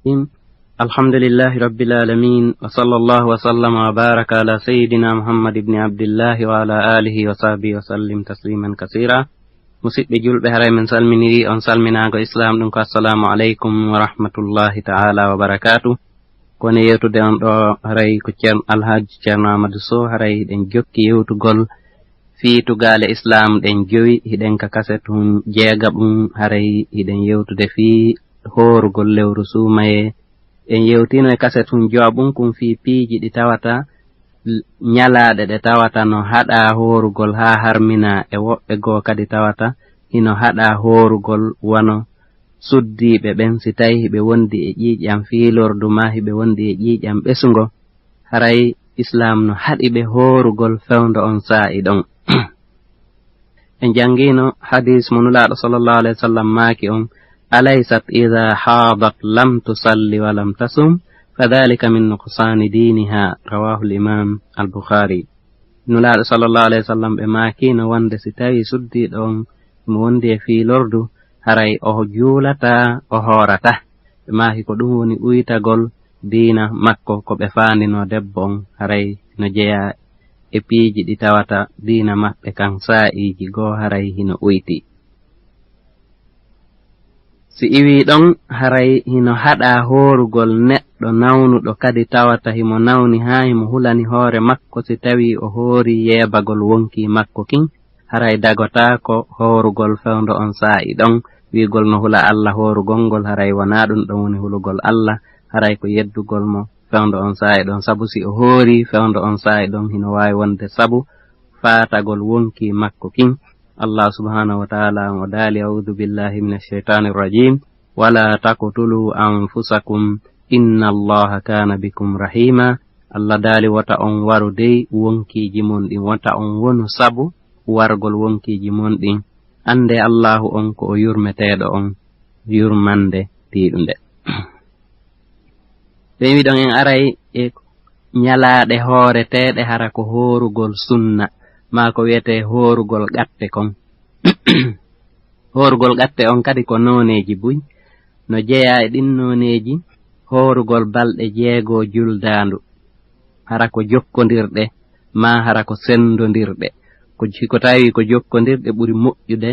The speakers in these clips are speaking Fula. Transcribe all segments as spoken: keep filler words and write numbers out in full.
الرحيم. الحمد لله رب العالمين، وصلى الله وسلم وبارك على سيدنا محمد بن عبد الله وعلى آله وصحبه وسلم تسليما كثيرا. Musidɓe julɓe, haray min salminirii on salminaago Islaam, ɗum ko assalamu aleykum wa rahmatullahi ta'ala wa barakaatu. Ko woni yewtude on ɗo, haray ko Ceerno Alhaji Ceerno Amadou Sow, haray hiɗen jokki yewtugol fii tugaale Islaam ɗen jowi, hiɗen ka kaset hun jeegaɓun, haray hiɗen yewtude fii hoorugol lewru suumayee. En yewtiino e kaset hun jowaɓun kun fii piiji ɗi tawata l-, ñalaaɗe ɗe tawata no haɗaa hoorugol haa harminaa, e woɓɓe goo kadi tawata hino haɗaa hoorugol, wano suddiiɓe ɓen, si tawii hiɓe wondi e ƴiiƴan fiilordu maa hiɓe wondi e ƴiiƴan ɓesungo, haray Islaam no haɗi ɓe hoorugol fewndo on saa'i ɗon. En janngiino hadiis mo Nulaaɗo sallallahu alayhi wa sallam maaki on, "Alaysat idha haadat lam tusalli wa lam tasum, fa dhalika min nuqsaani diiniha." Rawahul Imaam Al-Bukhari. Nulaaɗo sallallahu alayhi wa sallam ɓe maaki no wonde si tawii suddiiɗo on mo wondi e fiilordu, haray o juulataa, o hoorataa. Ɓe maaki ko ɗum woni uytagol diina makko, ko ɓe faandinoo debbo on, haray no jeyaa e piiji ɗi tawata diina maɓɓe kan saa'iiji goo haray hino uyti. Si iwii ɗon, haray hino haɗaa hoorugol neɗɗo nawnuɗo kadi tawata himo nawni haa himo hulani hoore makko, si tawii o hoorii yeebagol wonkii makko kin, haray dagotaako hoorugol fewndo on saa'i ɗon. Wi'ugol no hula Alla hoorugol ngol, haray wanaa ɗum ɗon woni hulugol Alla, haray ko yeddugol mo fewndo on saa'i ɗon, sabu si o hoorii fewndo on saa'i ɗon, hino waawi wonde sabu faatagol wonkii makko kin. Allah subhanahu wa ta'ala on o daali, "A'udhu billahi minash shaytanir rajim. Wala taqtulu anfusakum. Inna Allaha kana bikum rahima." Allah daali, "Wota on waru dey wonkiiji mon ɗin, wota on wonu sabu wargol wonkiiji mon ɗin. Annde Allahu on ko o yurmeteeɗo on, yurmande tiiɗunde." Ɓe wi'i ɗon en aray e ñalaaɗe hooreteeɗe hara ko hoorugol sunna, maa ko wi'etee hoorugol qatte kon. Hoorugol qatte on kadi ko nooneeji buy. No jeyaa e ɗin nooneeji, hoorugol balɗe jeego juldaandu, hara ko jokkondirɗe, maa hara ko senndondirɗe. Ko, si ko tawi ko jokkondirɗe ɓuri moƴƴude,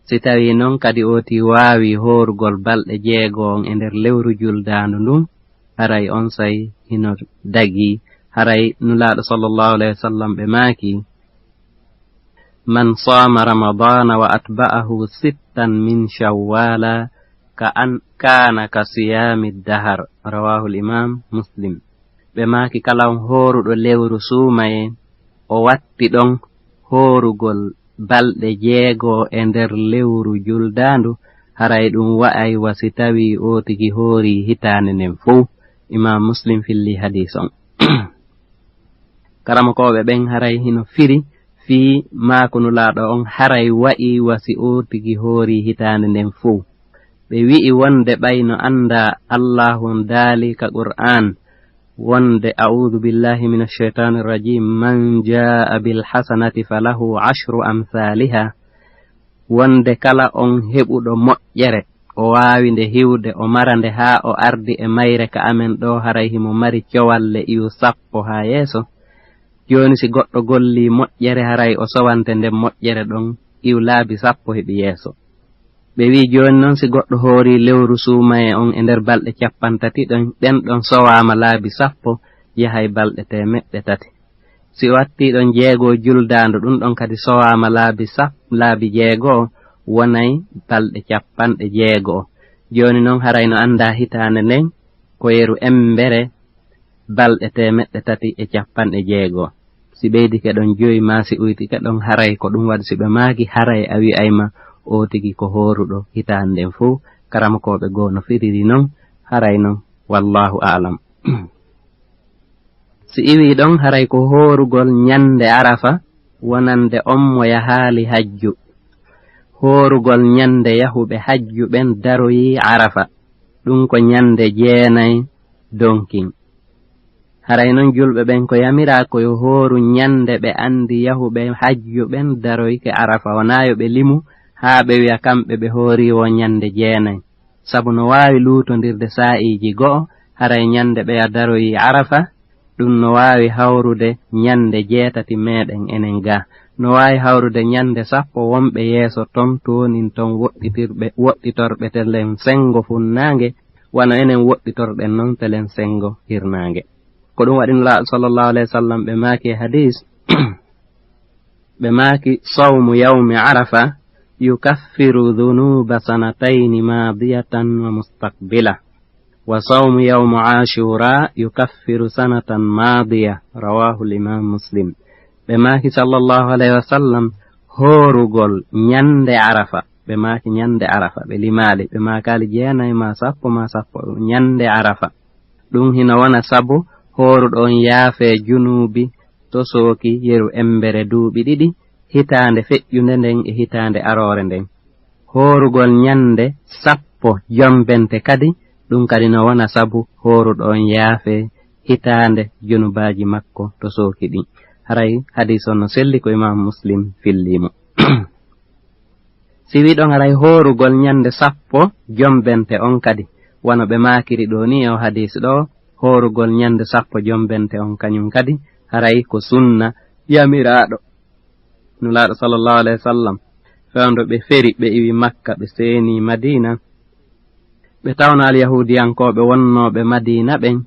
si tawi non kadi ooti waawi hoorugol balɗe jeego on e nder lewru juldaandu ndun, haray on say hino dagii. Haray Nulaaɗo sallallahu alayhi wa sallam ɓe maaki, "Man saama Ramadana wa atba'ahu sittan min Shawwala ka an, kana ka siyami dahar." Rawahul Imam Muslim. Ɓe maaki, "Kala on hooruɗo lewru suumayee, o watti ɗon hoorugol balɗe jeego e nder lewru juldaandu, haray ɗum wa'ay wa si tawii o tigi hoori hitaande nden fow." Imam Muslim filli hadiis on. Karamokooɓe ɓen haray hino firi fii maaku Nulaaɗo on, haray wa'i wa si o tigi hoori hitaande nden fow. Ɓe wi'i wonde ɓay no anndaa Allaahu on daali ka Qur'aan wonde, "A'udhu billahi minash shaytanir rajim, man jaa'a bil hasanati falahu ashru amthaliha." Wonde kala on heɓuɗo moƴƴere, o waawi nde hiwde, o mara nde haa o ardi e mayre ka amen ɗoo, haray himo mari cowalle iwu sappo haa yeeso. Jooni si goɗɗo gollii moƴƴere, haray o sowante nden moƴƴere ɗon iwu laabi sappo heɓi yeeso. Ɓe wi'i jooni non si goɗɗo hoorii lewru suumayee on e nder balɗe cappanɗe tati ɗon, ɗen ɗon sowaama laabi sappo, yahay balɗe teemeɗɗe tati. Si o wattii ɗon jeego juldaandu, ɗum ɗon kadi sowaama laabi sap-, laabi jeego, wonay balɗe cappanɗe jeego. Jooni non haray no anndaa hitaande nden ko yeru embere balɗe teemeɗɗe tati e cappanɗe jeego. Si ɓeydike ɗon joyi maa si uytike ɗon, haray ko ɗum waɗi si ɓe maaki, haray a wi'ay ma o tigi ko hooruɗo hitaande nden fow. Karamokooɓe goo no firiri non, haray non, wallahu a'lam. Si iwii ɗon, haray ko hoorugol ñande Arafa, wonande on mo yahaali hajju. Hoorugol ñande yahuɓe hajju ɓen daroyii Arafa, ɗum ko ñande jeenay donkin. Haray non julɓe ɓen ko yamiraa ko yo hooru ñande ɓe anndi yahuɓe hajju ɓen daroyike Arafa, wonaa yo ɓe limu haa ɓe wi'a kamɓe ɓe hoorii wo ñande jeenay. Sabu no waawi luutondirde saa'iiji go'o, haray ñande ɓeya daroyii Arafa, ɗum no waawi hawrude ñande jeetati meeɗen enen ga. No waawi hawrude ñande sappo wonɓe yeeso ton toonin ton woɗɗitirɓe, woɗɗitorɓe telen senngo funnaange, wano enen woɗɗitorɗen non telen senngo hirnaange. Ko ɗum waɗi Nulaaɗo sallallahu alayhi wa sallam ɓe maaki e hadiis, ɓe maaki, "Sawmu yawmi Arafa yukaffiru dhunuba sanatayni madiyatan wa mustaqbila. Wa sawmu yawmi Ashura yukaffiru sanatan madiya." Rawahu al-Imam Muslim. Ɓe maaki sallallahu alayhi wa sallam, "Hoorugol ñande Arafa." Ɓe maaki, "Ñande Arafa." Ɓe limaali, ɓe maakaali jeenay ma sappo ma sappo, ñande Arafa. Ɗum hino wona sabu hooruɗo on yaafee junuubi, tosooki, yeru embere duuɓi ɗiɗi, hitaande feƴƴunde nden e hitaande aroore nden. Hoorugol ñande sappo jombente kadi, ɗum kadi no wona sabu hooruɗo on yaafee hitaande junubaaji makko tosooki ɗin. Haray hadiis on no selli, ko Imam Muslim fillii mo. Si wiɗon haray hoorugol ñande sappo jombente on kadi, wano ɓe maakiri ɗoo ni e o hadiis ɗoo, hoorugol ñande sappo jombente on kañum kadi, haray ko sunna yamiraaɗo. Nulaaɗo sallallahu alayhi wa sallam, fewndo ɓe feri, ɓe iwi Makka, ɓe seeni Madiina, ɓe tawno Alyahuudiyankooɓe wonnooɓe Madiina ɓen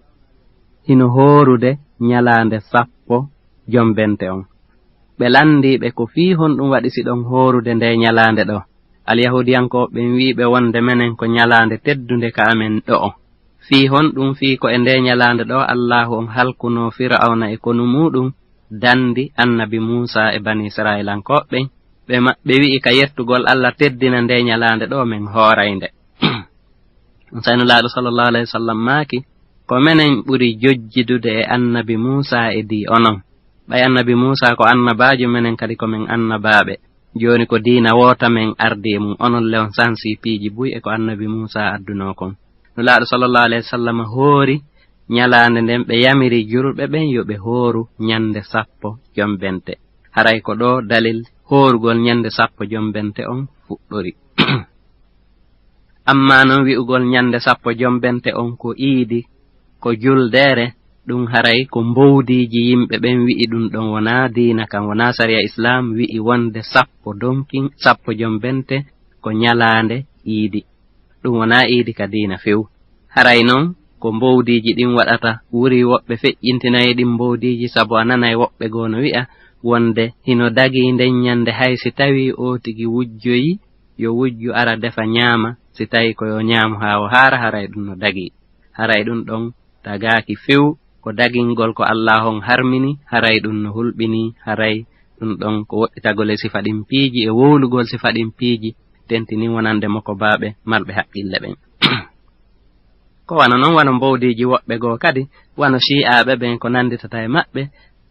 hino hoorude ñalaande sappo jombente on. Ɓe lanndii ɓe ko fii honɗum waɗi si ɗon hoorude nde ñalaande ɗoo. Alyahuudiyankooɓe ɓen wi'i ɓe wonde menen ko ñalaande teddunde ka amen ɗo'o. Fii honɗum? Fii ko e nde ñalaande ɗoo Allaahu on halkunoo Fir'awna e konu muuɗum, dandi Annabi Muusaa e Banii Israa'iilankooɓe ɓen. Ɓe ma-, ɓe wi'i ka yettugol Alla teddina nde ñalaande ɗoo men hooray nde. Sai Nulaaɗo sallallahu alayhi wa sallam maaki, "Ko menen ɓuri jojjidude e Annabi Muusaa e dii onon. Ɓay Annabi Muusaa ko annabaajo, menen kadi ko men annabaaɓe. Jooni ko diina woota men ardii e mum, onon le on sansii piiji buy e ko Annabi Muusaa addunoo kon." Nulaaɗo sallallahu alayhi wa sallam hoori ñalaande nden, ɓe yamiri julɓe ɓen yo ɓe hooru ñande sappo jombente. Haray ko ɗoo dalil hoorugol ñande sappo jombente on fuɗɗori. Ammaa non wi'ugol ñande sappo jombente on ko iidi, ko juldeere, ɗum haray ko mbowdiiji yimɓe ɓen wi'i ɗum ɗon wonaa diina kan, wonaa sariya Islaam wi'i wonde sappo donkin, sappo jombente ko ñalaande iidi. Ɗum wonaa iidi ka diina few. Haray non ko mbowdiiji ɗin waɗata, wuri woɓɓe feƴƴintinay ɗin mbowdiiji, sabu a nanay woɓɓe goo no wi'a wonde hino dagii nden ñande, hay si tawii oo tigi wujjoyi, yo wujju ara defa ñaama, si tawii ko yo ñaamu haa o haara, haray ɗum no dagii. Haray ɗum ɗon dagaaki few, ko dagingol ko Allaahu on harmini, haray ɗum no hulɓinii, haray ɗum ɗon ko woɗɗitagol e sifa ɗin piiji e wowlugol sifa ɗin piiji, tentini wonande mokobaaɓe marɓe haqqille ɓen. Ko wano non, wano mbowdiiji woɓɓe goo kadi, wano Shi'aaɓe ɓen ko nannditata e maɓɓe,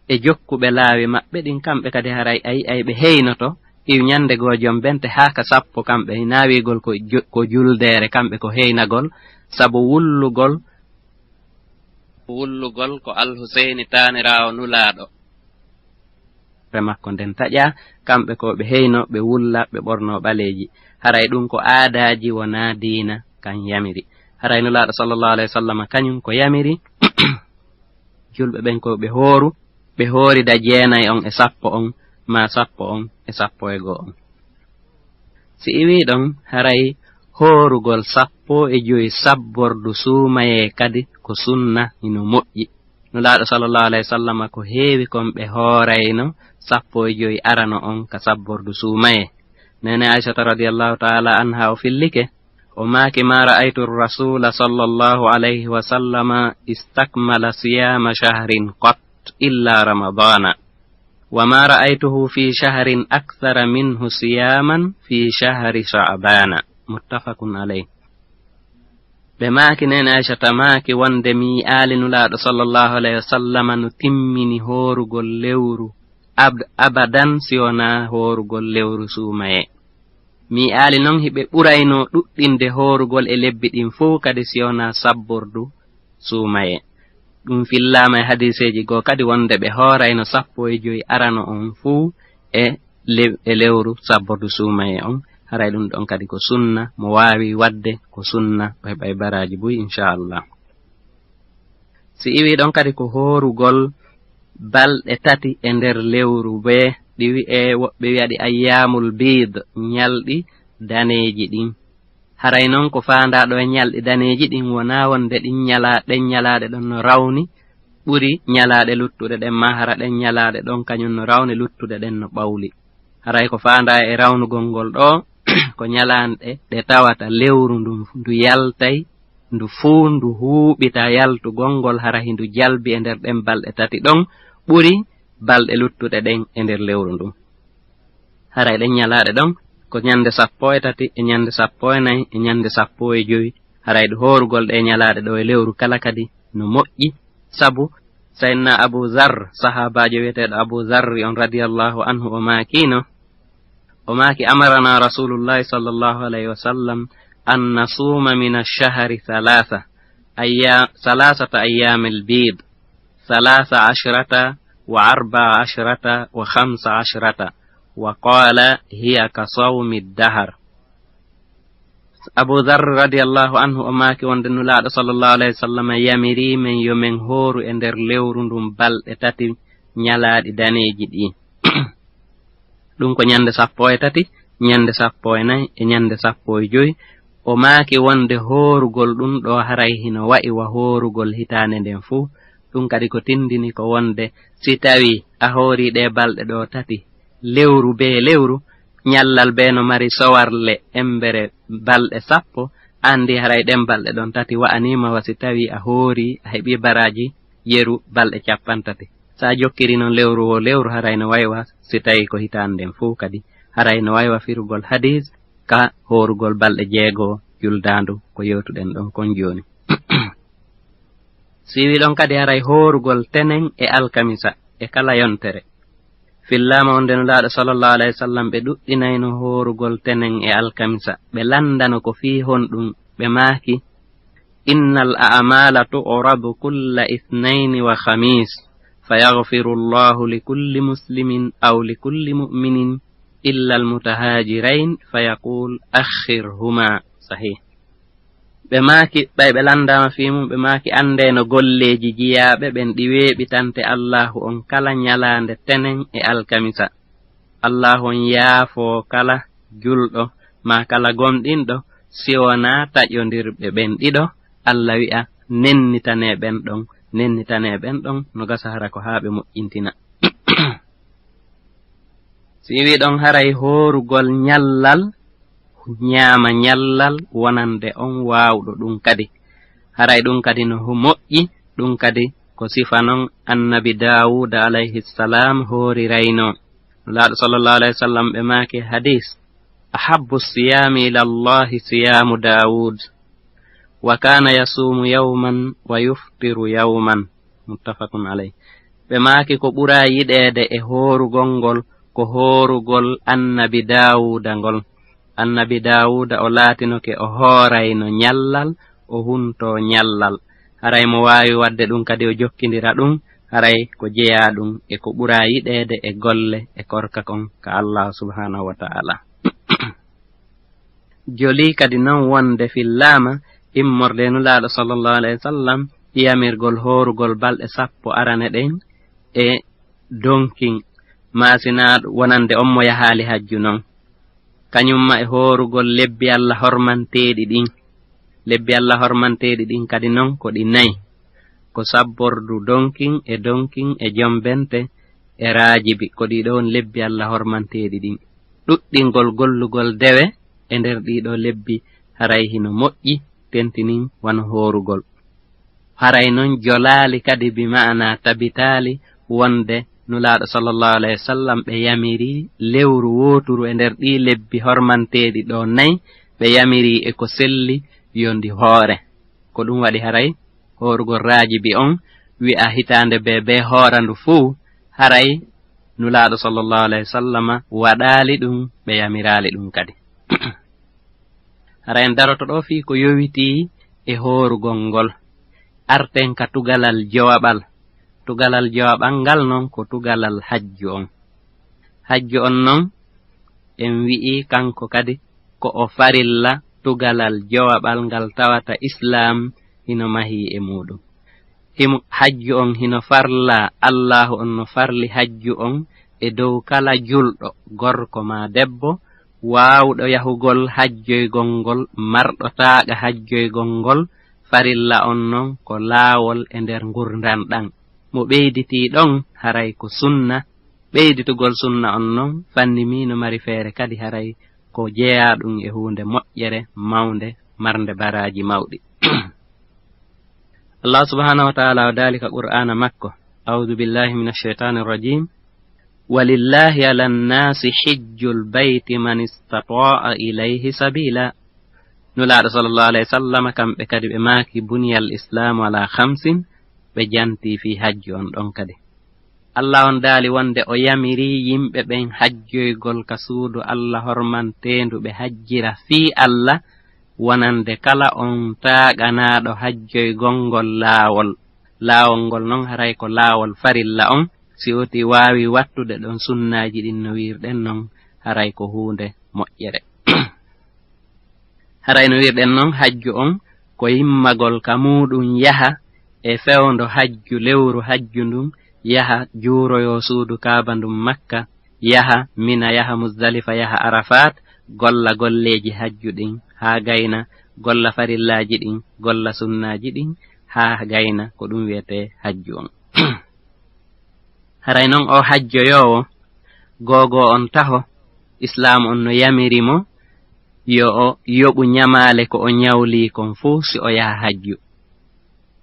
e jokkuɓe laawi maɓɓe ɗin, kamɓe kadi haray ay, ay ɓe heynoto, iw ñande goo jombente haa ka sappo, kamɓe naawigol ko ju-, ko juldeere, kamɓe ko heynagol, sabu wullugol, wullugol ko Al Huseyni taaniraawo Nulaaɗo. Re makko nden taƴaa, kamɓe ko ɓe heyno, ɓe wulla, ɓe ɓorno ɓaleeji. Haray ɗum ko aadaaji, wonaa diina kan yamiri. Haray Nulaaɗo sallallahu alayhi wa sallam kañum ko yamiri, julɓe ɓen ko ɓe hooru, ɓe hoorida jeenay on e sappo on, maa sappo on e sappo e goo on. Si iwii ɗon, haray hoorugol sappo e joy sabbordu suumayee kadi ko sunna, hino moƴƴi. Nulaaɗo sallallahu alayhi wa sallam ko heewi kon ɓe hoorayno sappo e joy arano on ka sabbordu suumayee. Neene Aysata radiyallahu ta'ala anha o fillike, o maaki, "Ma ra'aytu rasula sallallahu alayhi wa sallama istakmala siyama shahrin qat illa ramadana. Wa ma ra'aytuhu fi shahrin akthara minhu siyaman fi shahri sha'bana." Muttafaqun alayh. Ɓe maaki, Neene Aysata maaki wonde mi yi'aali Nulaaɗo sallallahu alayhi wa sallama no timmini hoorugol lewru ab-, abadan si wonaa hoorugol lewru suumayee. Mi yi'aali non hiɓe ɓuraynoo ɗuɗɗinde hoorugol e lebbi ɗin fow kadi si wonaa sabbordu suumayee. Ɗum fillaama e hadiiseeji goo kadi wonde ɓe hoorayno sappo e joy arano on fow e lew-, e lewru sabbordu suumayee on. Haray ɗum ɗon kadi ko sunna, mo waawi waɗde ko sunna, o heɓay baraaji buy, inchallah. Si iwi ɗon kadi ko hoorugol balɗe tati e nder lewru bee, ɗi wi'e, woɓɓe wi'a ɗi ayyaamul biid, ñalɗi daneeji ɗin. Haray non ko faandaa ɗo e ñalɗi daneeji ɗin wonaa wonde ɗin ñala-, ɗen ñalaaɗe ɗon no rawni ɓuri ñalaaɗe luttuɗe ɗen, maa hara ɗen ñalaaɗe ɗon kañum no rawni luttuɗe ɗen no ɓawli. Haray ko faandaa e rawnugol ngol ɗo, ko ñalaanɗe ɗe tawata lewru ndun ndu yaltay, ndu fuu ndu huuɓita yaltugol ngol, hara hindu jalbi e nder ɗen balɗe tati ɗon, ɓuri balɗe luttuɗe ɗen e nder lewru ndun. Haray ɗen ñalaaɗe ɗon ko ñande sappo e tati, e ñande sappo e nayi, e ñande sappo e jowi. Haray ɗo hoorugol ɗe ñalaaɗe ɗo e lewru kala kadi no moƴƴi, sabu Sayyidina Abu Zarr, sahaabaajo wi'eteeɗo Abu Zarr on radiyallahu anhu, o maakiino, o maaki, "Amarana Rasulullahi sallallahu alayhi wa sallam an nasuuma min ash-shahri thalatha ayya-, thalathata ayyamil biid, thalatha ashrata wa arba'a ashrata wa khamsa ashrata, wa qala hiya ka sawmi dahar." Abu Dharr radiyallahu anhu o maaki wonde Nulaaɗo sallallahu alayhi wa sallam yamiri men yo men hooru e nder lewru ndun balɗe tati ñalaaɗi daneeji ɗi. Ɗum ko ñande sappo e tati, ñande sappo e nayi, e ñande sappo e jowi. O maaki wonde hoorugol ɗum ɗo haray hino wa'i wa hoorugol hitaande nden fuu. Ɗum kadi ko tindini ko wonde si tawii a hoori ɗe balɗe ɗo tati, lewru bee lewru, ñallal bee no mari sowarle embere balɗe sappo, anndi haray ɗen balɗe ɗon tati wa'aniima wa si tawii a hoori, a heɓii baraaji yeru balɗe cappanɗe tati. So a jokkiri non lewru wo lewru, haray no waywa si tawii ko hitaande nden fow kadi, haray no waywa firugol hadiis ka hoorugol balɗe jeego juldaandu ko yewtuɗen ɗon kon jooni. Si wi ɗon kadi haray hoorugol tenen e alkamisa e kala yontere. Fillaama wonde Nulaaɗo sallallahu alayhi wa sallam ɓe ɗuɗɗinayno hoorugol tenen e alkamisa. Ɓe lanndano ko fii honɗum, ɓe maaki, "Innal a'maala tu'radu kulla ithnayni wa khamiis, fa yaghfiru Allahu li kulli muslimin aw li kulli mu'minin illa al-mutahaajirayn, fa yaqul, akhirhuma." Sahih. Ɓe maaki, ɓay ɓe lanndaama fii mum, ɓe maaki, "Anndee no golleeji jiyaaɓe ɓen ɗi weeɓitante Allaahu on kala ñalaande tenen e alkamisa. Allaahu on yaafoo kala julɗo, maa kala gomɗinɗo, si wonaa taƴondirɓe ɓen ɗiɗo, Alla wi'a, nennitanee ɓen ɗon, nennitanee ɓen ɗon, no gasa hara ko haa ɓe moƴƴintina." Si wi ɗon haray hoorugol ñallal, ñaama ñallal wonande on waawɗo ɗum kadi. Haray ɗum kadi no ho-, moƴƴi, ɗum kadi ko sifa non Annabi Daawuda alayhi salaam hoorirayno. Nulaaɗo sallallahu alayhi wa sallam ɓe maaki hadiis, "Ahabbu siyaami ila Allahi siyaamu Daawud, wa kaana yasuumu yawman wa yuftiru yawman." Muttafaqun alayh. Ɓe maaki ko ɓura yiɗeede e hoorugol ngol ko hoorugol Annabi Daawuda ngol. Annabi Daawuda o laatinoke o hoorayno ñallal, o huntoo ñallal. Haray mo waawi waɗde ɗum kadi o jokkindira ɗum, haray ko jeyaa ɗum e ko ɓura yiɗeede e golle e korka kon ka Allah subhanahu wa ta'ala. Jolii kadi non wonde fillaama immorde Nulaaɗo sallallahu alayhi wa sallam yamirgol hoorugol balɗe sappo arane ɗen e donkin, maasinaaɗo wonande on mo yahaali hajju non. Kañum ma e hoorugol lebbi Alla hormanteeɗi ɗin. Lebbi Alla hormanteeɗi ɗin kadi non ko ɗi nayi. Ko sabbordu donkin e donkin e jombente e raajibi, ko ɗii ɗoo woni lebbi Alla hormanteeɗi ɗin. Ɗuɗɗingol gollugol dewe e nder ɗii ɗoo lebbi haray hino moƴƴi, tentinin wano hoorugol. Haray non jolaali kadi bi ma'ana tabitaali wonde Nulaaɗo sallallahu alayhi wa sallam ɓe yamiri lewru wooturu e nder ɗii lebbi hormanteeɗi ɗoo nayi, ɓe yamiri e ko selli yo ndi hoore. Ko ɗum waɗi haray hoorugol raajibi on wi'a hitaande bee bee hoorandu fuu, haray Nulaaɗo sallallahu alayhi wa sallama waɗaali ɗum, ɓe yamiraali ɗum kadi. Haray en daroto ɗoo fii ko yowitii e hoorugol ngol. Arten ka tugalal jowaɓal. Tugalal jowaɓal ngal non ko tugalal hajju on. Hajju on non en wi'i kanko kadi Ko o farilla tugalal jowaɓal ngal tawata Islaam hino mahii e muuɗum. Himo, hajju on hino farlaa, Allaahu on no farli hajju on e dow kala julɗo, gorko maa debbo, waawɗo yahugol hajjoygol ngol, marɗo taaqa hajjoygol ngol, farilla on non ko laawol e nder ngurndan ɗan. Mo ɓeyditii ɗon, haray ko sunna. Ɓeyditugol sunna on non, fanni mii no mari feere kadi, haray ko jeyaa ɗum e huunde moƴƴere mawnde, marnde baraaji mawɗi. Allah subhanahu wa ta'ala o daali ka Qur'aana makko, أعوذ بالله من الشيطان الرجيم. ولله على الناس حج البيت من استطاع إليه سبيلا. Nulaaɗo sallallahu alayhi wa sallam, kamɓe kadi ɓe maaki, بني الإسلام على خمس, ɓe jantii fii hajju on ɗon kadi. Allah on daali wonde o yamiri yimɓe ɓen hajjoygol ka suudu Allah hormanteendu, ɓe hajjira fii Allah, wonande kala on taaganaaɗo hajjoygol ngol laawol. Laawol ngol non haray ko laawol farilla on, si oti waawi wattude ɗon sunnaaji ɗin no wiirɗen non, haray ko huunde moƴƴere. Haray no wiirɗen non, hajju on ko yimmagol ka muuɗum yaha e fewndo hajju, lewru hajju ndun, yaha juuroyoo suudu Kaaba ndun Makka, yaha Mina, yaha Muzdalifa, yaha Arafaat, golla golleeji hajju ɗin haa gayna, golla farillaaji ɗin, golla sunnaaji ɗin haa gayna, ko ɗum wi'etee hajju on. Haray non o hajjoyoowo, googoo on taho, Islaam on no yamiri mo yo o yoɓu ñamaale ko o ñawlii kon fuu si o yaha hajju.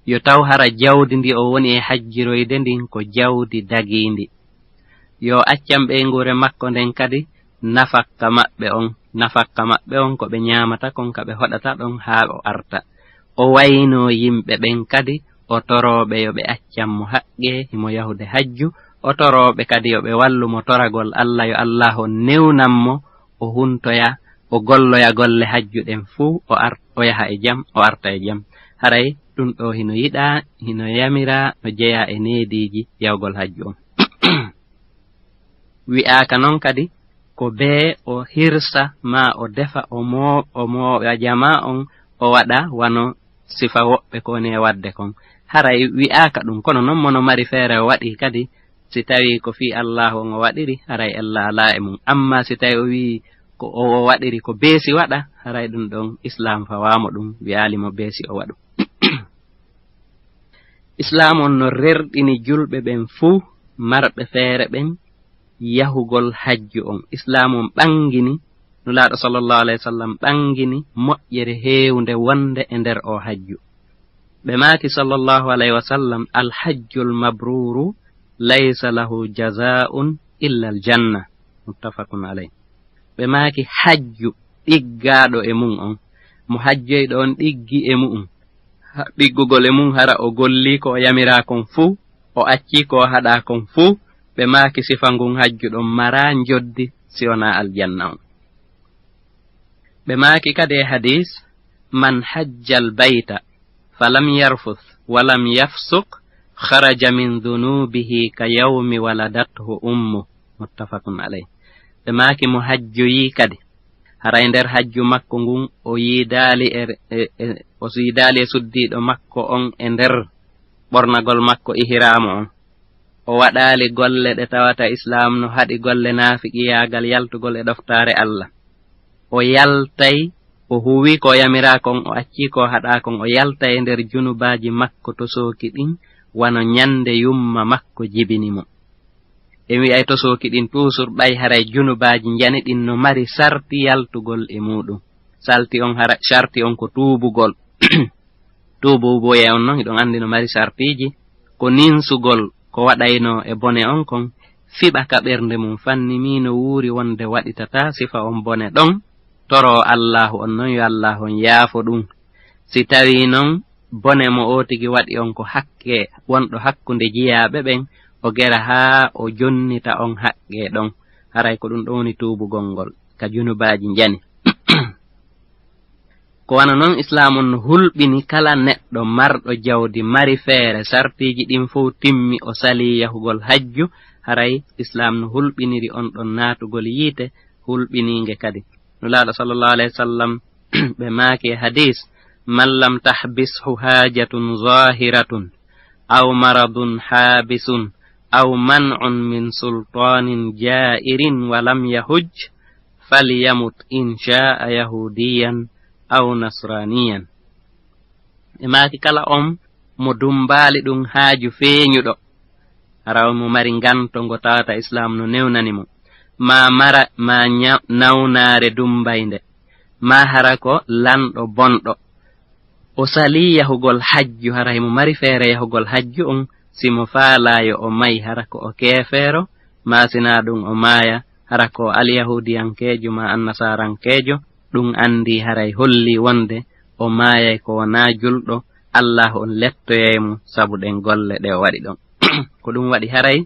Yo taw hara jawdi ndi o woni e hajjiroyde ndin ko jawdi dagiindi. Yo accan ɓeynguure makko nden kadi nafakka maɓɓe on, nafakka maɓɓe on ko ɓe ñaamata kon ka ɓe hoɗata ɗon haa o arta. O waynoo yimɓe ɓen kadi, o torooɓe yo ɓe accan mo haqqee himo yahude hajju, o torooɓe kadi yo ɓe wallu mo toragol Allah, yo Allah on newnan mo, o huntoya, o golloya golle hajju ɗen fuu, o ar-, o yaha e jam, o arta e jam. Haray ɗum ɗoo hino yiɗaa, hino yamiraa, no jeyaa e neediiji yahugol hajju on. Wi'aaka non kadi ko bee o hirsa maa o defa o moo-, o moo-, o jamaa on o waɗa wano sifa woɓɓe ko woni e waɗde kon. Haray wi'aaka ɗum, kono non mo no mari feere o waɗi kadi, si tawii ko fii Allaahu on o waɗiri, haray ella alaa e mum. Ammaa si tawii o wi'i ko o, o waɗiri ko beesi waɗa, haray ɗum ɗon Islaam fawaamo ɗum, wi'aali mo beesi o waɗu. Islaam on no rerɗini julɓe ɓen fuu, marɓe feere ɓen, yahugol hajju on. Islaam on ɓangini, Nulaaɗo sallallahu alayhi wa sallam ɓangini moƴƴere heewnde wonde e nder oo hajju. Ɓe maaki sallallahu alayhi wa sallam, "Al hajjul mabruuru laysa lahu jazaa'un illa al janna." Muttafaqun alayh. Ɓe maaki, "Hajju ɗiggaaɗo e mum on, mo hajjoyɗo on ɗiggi e mu'um, ha-, ɗiggugol e mum hara o gollii ko o yamiraa kon fuu, o accii ko o haɗaa kon fuu." Ɓe maaki, "Sifa ngun hajju ɗon maraa njoddi si wonaa aljanna on." Ɓe maaki kadi e hadiis, "Man hajjal bayta falam yarfus walam yafsuq kharaja min dhunubihi ka yawmi waladathu ummu." Muttafaqun alayh. Ɓe maaki, "Mo hajjoyii kadi, haray nder hajju makko ngun o yiidaali e, e, e, o yiidaali e suddiiɗo makko on e nder ɓornagol makko ihraamu on. O waɗaali golle ɗe tawata Islaam no haɗi golle naafiqiyaagal yaltugol e ɗoftaare Allah. O yaltay, o huwi ko o yamiraa kon, o accii ko o haɗaa kon, o yaltay e nder junubaaji makko tosooki ɗin, wano ñande yumma makko jibini mo." En wi'ay tosooki ɗin tuusur, ɓay haray junubaaji njani ɗin no mari sarti yaltugol e muuɗum. Salti on hara, sarti on ko tuubugol. Tuubuubuyee on non, hiɗon anndi no mari sartiiji, ko ninsugol ko waɗaynoo e bone on kon, fiɓa ka ɓernde mum, fanni mii no wuuri wonde waɗitataa sifa on bone ɗon, toroo Allaahu on non, yo Allaahu on yaafo ɗum. Si tawii non bone mo oo tigi waɗi on ko hakke wonɗo hakkunde jiyaaɓe ɓen, o gera haa o jonnita on haqqee ɗon. Haray ko ɗum ɗon woni tuubugol ngol ka junubaaji njani. Ko wano non Islaam on no hulɓini kala neɗɗo marɗo jawdi, mari feere, sartiiji ɗin fow timmi, o salii yahugol hajju, haray Islaam no hulɓiniri on ɗon naatugol yiite, hulɓiniinge kadi. Nulaaɗo sallallahu alayhi wa sallam, ɓe maaki e hadiis, "Man lam tahbishu haajatun zaahiratun, aw maradun haabisun, aw man'un min sultaanin jaa'irin wa lam yahujj, falyamut in shaa'a yahuudiyan aw nasraaniyan." E maaki kala on mo dummbaali ɗum haaju feeñuɗo, hara mo mari nganto ngo tawata Islaam no newnani mo, maa mara, maa ña-, nawnaare dummbaynde, maa hara ko lanɗo bonɗo. O salii yahugol hajju, hara himo mari feere yahugol hajju on, si mo faalaa yo o may, hara ko o keefeero, maa sinaa ɗum o maaya, hara ko o alyahuudiyankeejo maa annasarankeejo, ɗum anndii haray hollii wonde o maayay ko wonaa julɗo, Allaahu on lettoyay mo sabu ɗen golle ɗe o waɗi ɗon. Ko ɗum waɗi haray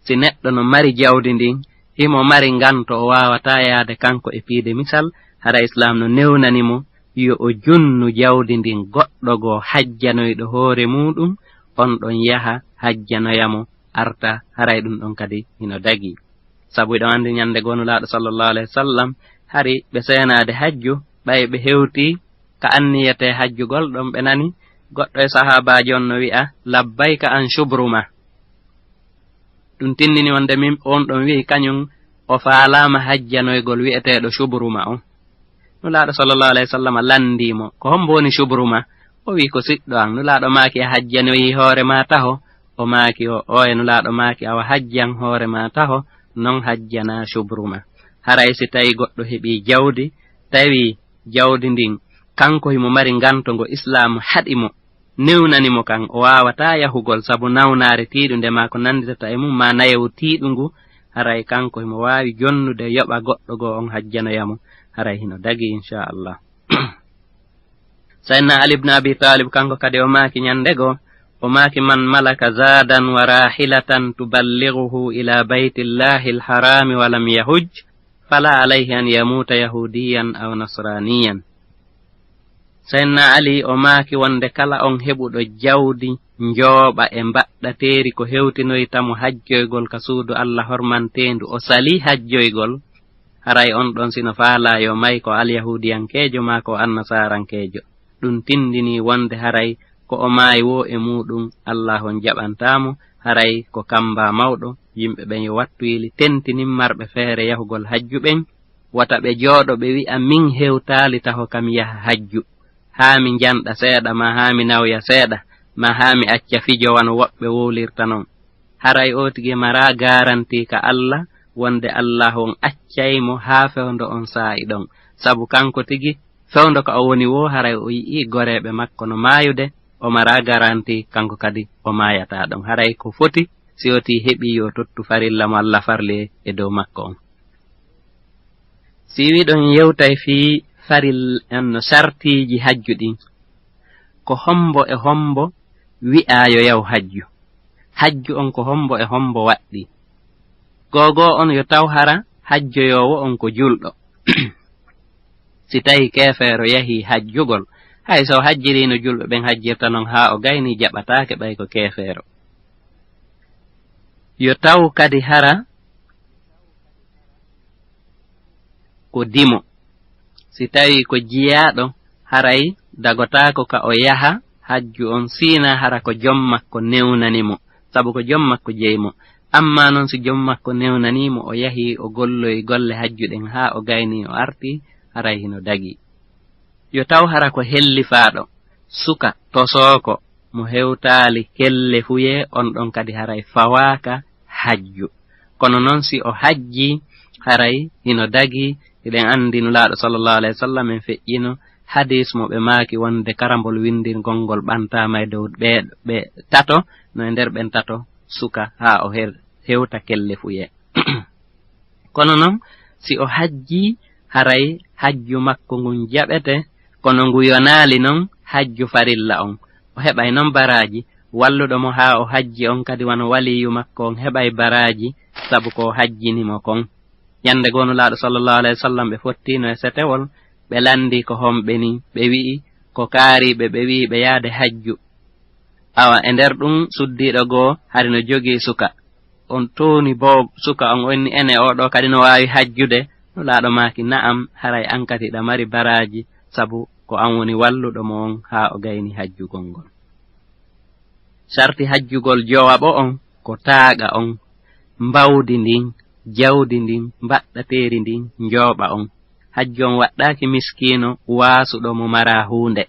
si neɗɗo no mari jawdi ndin, himo mari nganto o waawataa yaade kanko e piide misal, hara Islaam no newnani mo yo o junnu jawdi ndin goɗɗo goo hajjanoyɗo hoore muuɗum, on ɗon yaha hajjanoya mo, arta, haray ɗum ɗon kadi hino dagii. Sabu hiɗon anndi ñande goo Nulaaɗo sallallahu alayhi wa sallam hari ɓe seenaade hajju, ɓay ɓe hewtii ka anniyetee hajjugol ɗon, ɓe nani goɗɗo e sahaabaajo on no wi'a, "Labbayka an Shubruma." Ɗum tindini wonde min on ɗon wi'i kañum o faalaama hajjanoygol wi'eteeɗo Shubruma on. Nulaaɗo sallallahu alayhi wa sallam landii mo, "Ko hombo woni Shubruma?" O wi'i, "Ko siɗɗo an." Nulaaɗo maaki, "A hajjanoyii hoore maa taho?" O maaki, "O, ooye." Nulaaɗo maaki, "Awa hajjan hoore maa taho, non hajjanaa Shubruma." Haray si tawi goɗɗo heɓii jawdi, tawi jawdi ndin kanko himo mari nganto ngo Islaamu haɗi mo, newnani mo kan, o waawataa yahugol sabu nawnaare tiiɗunde maa ko nannditata e mum, maa nayewu tiiɗungu, haray kanko himo waawi jonnude yoɓa goɗɗo goo on hajjanoya mo, haray hino dagii, inchallah. Sayyidina Ali ibn Abi Talib, kanko kadi o maaki ñande goo, o maaki, "Man malaka zadan wa rahilatan tuballighuhu ila baytillahi alharami wa lam yahujj, fala alayhi an yamuta yahudiyan aw nasraniyan." Sayyidina Ali o maaki wonde kala on heɓuɗo jawdi njooɓa e mbaɗɗateeri ko hewtinoyta mo hajjoygol ka suudu Allah hormanteendu, o salii hajjoygol, haray on ɗon sino faalaa yo may ko alyahuudiyankeejo maa ko annasarankeejo. Ɗum tindinii wonde haray ko o maayi woo e muuɗum, Allah on jaɓantaa mo, haray ko kamba mawɗo, yimɓe ɓen yo wattu yili, tentinin marɓe feere yahugol hajju ɓen, wota ɓe jooɗo ɓe wi'a, "Min hewtaali taho kam yaha hajju, haa mi njanɗa seeɗa, maa haa mi nawya seeɗa, maa haa mi acca fijo wano woɓɓe wowlirta non." Haray o tigi maraa garanti ka Allah wonde Allah on accay mo haa fewndo on saa'i ɗon. Sabu kanko tigi fewndo ka o woni woo, haray o yi'ii goreeɓe makko no maayude, o maraa garanti kanko kadi o maayataa ɗon. Haray ko foti si o tii heɓii yo tottu farilla mo Allah farli e dow makko on. Si wiɗon yewtay fii faril-, an no sartiiji hajju ɗin, ko hombo e hombo wi'aa yo yaw hajju? Hajju on ko hombo e hombo waɗɗii? Googoo on yo taw hara hajjoyoowo on ko julɗo. Si tawi keefeero yahii hajjugol, hay so o hajjiriino julɓe ɓen hajjirta non haa o gaynii, jaɓataake ɓay ko keefeero. Yo taw kadi hara ko dimo. Si tawii ko jiyaaɗo, haray dagotaako ka o yaha hajju on, siinaa hara ko jom makko newnani mo, sabu ko jom makko jeyi mo. Ammaa non si jom makko newnanii mo, o yahii o golloyi golle hajju ɗen haa o gaynii o artii, haray hino dagii. Yo taw hara ko hellifaaɗo, suka, tosooko, mo hewtaali kellefuyee, on ɗon kadi haray fawaaka hajju. Kono non si o hajjii, haray hino dagii. Hiɗen anndi Nulaaɗo sallallahu alayhi wa sallam en feƴƴino hadiis mo ɓe maaki wonde karambol winndirgol ngol ɓantaama e dow ɓe, ɓe tato, no e nder ɓen tato suka haa o her-, hewta kellefuyee. Kono non, si o hajjii, haray hajju makko ngun jaɓete, kono ngu yonaali non hajju farilla on. O heɓay non baraaji, walluɗo mo haa o hajji on kadi wano waliyu makko on heɓay baraaji, sabu ko o hajjini mo kon. Ñande goo Nulaaɗo sallallahu alayhi wa sallam ɓe fottiino e setewol, ɓe lanndii ko homɓe nii, ɓe wi'i ko kaariiɓe, ɓe wi'i ɓe yaade hajju. Awa, e nder ɗum, suddiiɗo goo hari no jogii suka. On tooni bo suka on, o inni, "Ene, oo ɗoo kadi no waawi hajjude." Nulaaɗo maaki, "Na'am, haray an kadi hiɗa mari baraaji, sabu ko an woni walluɗo mo on haa o gayni hajjugol ngol." Sarti hajjugol jowaɓo on ko taaqa on, mbawdi ndin, jawdi ndin, mbaɗɗateeri ndin njooɓa on. Hajju on waɗɗaaki miskiino waasuɗo mo maraa huunde.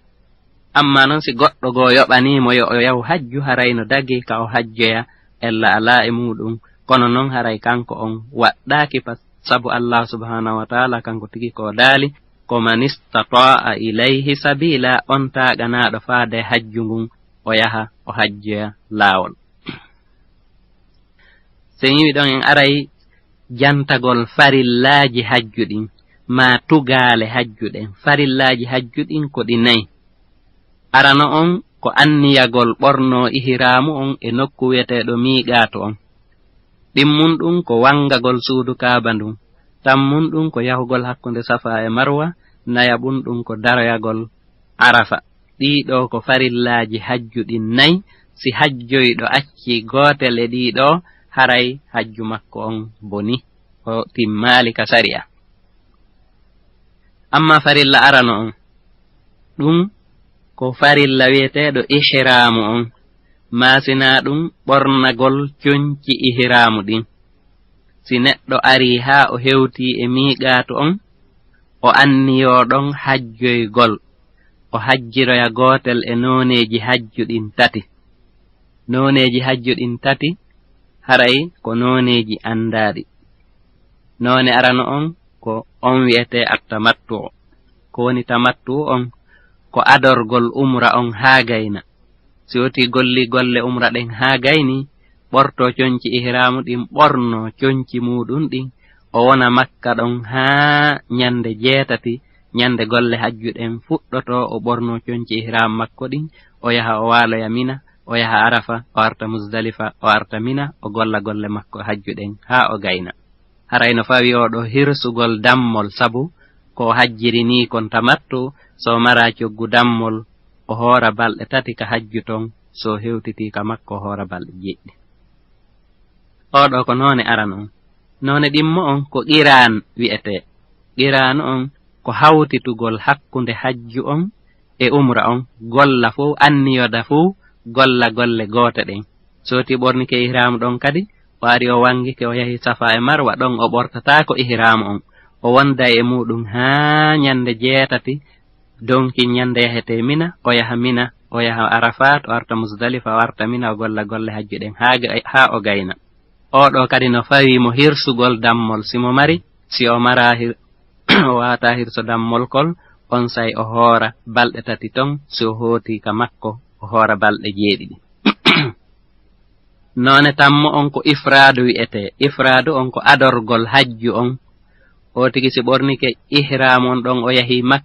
Ammaa non si goɗɗo goo yoɓanii mo yo o yahu hajju, haray no dagii ka o hajjoya, ella alaa e muuɗum. Kono non haray kanko on waɗɗaaki pat, sabu Allaahu subhaanahu wa ta'aala kanko tigi ko o daali, ko, "Man istataa'a ilayhi sabiila," on taaganaaɗo faade hajju ngun, o yaha o hajjoya laawol. So en iwi ɗon, en aray jantagol farillaaji hajju ɗin, maa tugaale hajju ɗen. Farillaaji hajju ɗin ko ɗi nayi. Arano on ko anniyagol ɓornoo ihraamu on e nokku wi'eteeɗo miiqaatu on. Ɗimmun ɗum ko wangagol suudu Kaaba ndun. Tammun ɗum ko yahugol hakkunde Safa e Marwa. Nayaɓun ɗum ko daroyagol Arafa. Ɗii ɗoo ko farillaaji hajju ɗin nayi. Si hajjoyɗo accii gootel e ɗii ɗoo, haray hajju makko on bonii, o timmaali ka sari'a. Ammaa farilla arano on, ɗum ko farilla wi'eteeɗo ihraamu on, maa sinaa ɗum ɓornagol conci ihraamu ɗin. Si neɗɗo arii haa o hewtii e miiqaatu on, o anniyoo ɗon hajjoygol, o hajjiroya gootel e nooneeji hajju ɗin tati. Nooneeji hajju ɗin tati, haray ko nooneeji anndaaɗi. Noone arano on ko on wi'etee at-tamattu. Ko woni tamattu on? Ko adorgol umra on haa gayna. Si woti golli golle umra ɗen haa gayni, ɓorto conci ihraamu ɗin, ɓorno conci muuɗum ɗin, o wona Makka ɗon haa ñande jeetati, ñande golle hajju ɗen fuɗɗotoo, o ɓorno conci ihraamu makko ɗin, o yaha o waaloya Mina, o yaha Arafa, o arta Muzdalifa, o arta Mina, o golla golle makko hajju ɗen haa o gayna. Haray no fawi oo ɗoo hirsugol dammol, sabu ko o hajjiri nii kon tamattu, so o maraa coggu dammol, o hoora balɗe tati ka hajju ton, so o hewtitii ka makko, o hoora balɗe jeeɗiɗi. Oo ɗoo ko noone arano on. Noone ɗimmo on ko qiraan wi'etee. Qiraanu on ko hawtitugol hakkunde hajju on e umra on, golla fow, anniyoda fow, golla golle goote ɗen. So woti ɓornike ihraamu ɗon kadi, o ari o wangike, o yahi Safa e Marwa, ɗon o ɓortataako ihraamu on. O wonday e muuɗum haa ñande jeetati, donki ñande yahetee Mina, o yaha Mina, o yaha Arafaat, o arta Muzdalifa, o arta Mina, o golla golle hajju ɗen haa ga-, haa o gayna. Oo ɗoo kadi no fawii mo hirsugol dammol, si mo mari, si o maraa hir-, o waawataa hirso dammol kol, onsay o hoora balɗe tati ton, si o hootii ka makko, o hoora balɗe jeeɗiɗi. Noone tammo on ko ifraadu wi'etee. Ifraadu on ko adorgol hajju on. Oo tigi si ɓornike ihraamu on ɗon o yahii Makka,